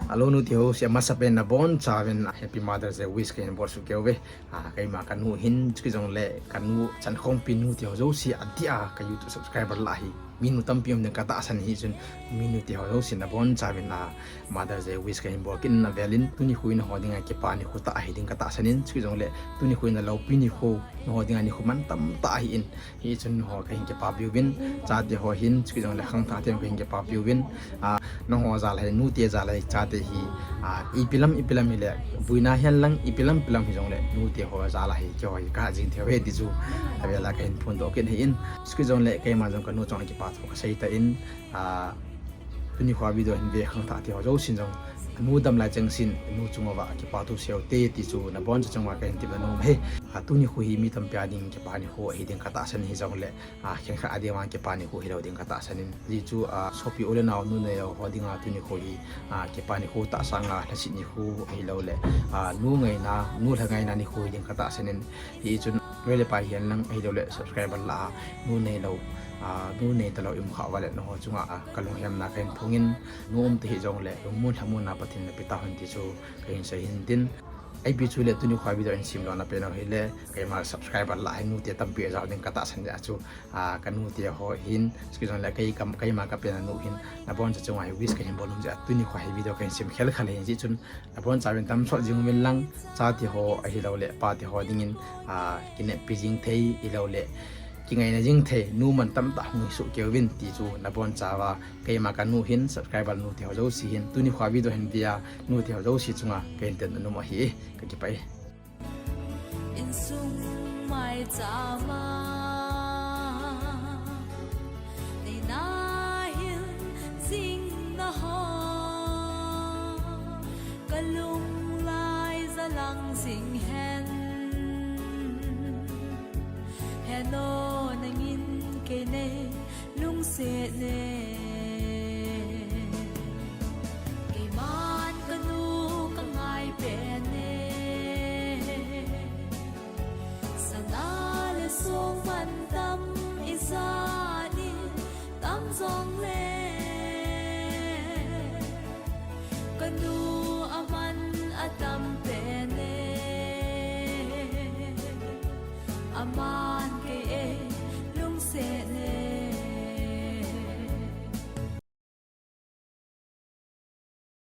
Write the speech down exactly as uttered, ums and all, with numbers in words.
Hello, nu teho, si amasa pen nabonchauvin Happy Mother's Day wish kahin bol soh kei uve. Ah, keima kanu hin, chuti jongle kanu chankhompi nu teho jouse, adia ka YouTube subscriber lah hi minu tampi um ding katahsan ahi chun, minu teho jouse nabonchauvin, ah, Mother's Day wish kahin bol kit in avelin, tuni nikho hi nangho dinga kipa nikho tah ahi ding katahsan in, chuti jongle tuni nikho hi nalopi nikho, nangho dinga nikho mantam tah ahin, hichun nangho kahin kipapi uvin, chate ho hin, chuti jongle khangthah te ho kahin kipapi uvin, ah, nangho jal hi, nute jal hi, chate hi, ah, ipi lam, ipi lam hile, boina hihen lang, ipi lam, ipi lam hijongle, nute ho jal hi, keiho hi kaha jing thei uve ti chu, avela kahin phondoh kit ahin, chuti jongle keima jong kanu chunga kipa thu kasei tan, ah, tuni nikho video hin ve khangthah te ho jousen jong, nu dam lai chengsen, nu chunguva kipa thu seiyuvin te ti chu nabonchauva chunga kahin tepna nom e. Ah, tuni nikho hi mi tampi a ding kipa nikho ahi ding katahsan in, hijongle, ah, khenkhat a dinga kipa nikho hilou ding katahsan in. Ajeh chu, ah, sopi u le nao, nu neo ho dinga tuni nikho hi, ah, kipa nikho tah sanga lhaset nikho ahilouleh, ah, nu ngaina, nu lha ngaina nikho hi ding katahsan in. Hichun loi le pai hihen lang ahilouleh subscriber lah a, nu neilou, ah, nu neitalou i um khah uva le nangho chunga, ah, kalunghemna kahin phong in, nu um tahih jongle lungmon lhamonna Pathen in napeh tahen ti chu kahin sei ahin tin. Ipi chu le tuni nikho video hin sem lona pen u hile, keima subscriber lah hi nute tampi ajao ding katahsan jeh a chu, ah, kanu teho hin, chuti jongle kei kam, keima kapen a nu hin, nabonchauva chunga hi wish kahin bol nom jeh a tuni nikho hi video kahin sem khel khel ahin, hichun nabonchauvin tamsot jing uvin lang, chate ho ahilouleh pate ho dingin, ah, kineppi jing thei, ahilouleh kingaina jing thei, nu mantam tah hung hi soh kei uvin ti chu nabonchauva, keima kanu hin, subscriber nu teho jouse hin, tuni nikho video hin ve a nu teho jouse chunga kahin tepna nom ahi, kakipah e. Insung maicham a neina hil jing naho, kalung lai jalang jing hen. Heno, nangin kei neilungset ne, keiman kanu kangai pen e. Sana le song mantam ijat in tam jongle, kanu aman atam pen e. Aman kei eilungset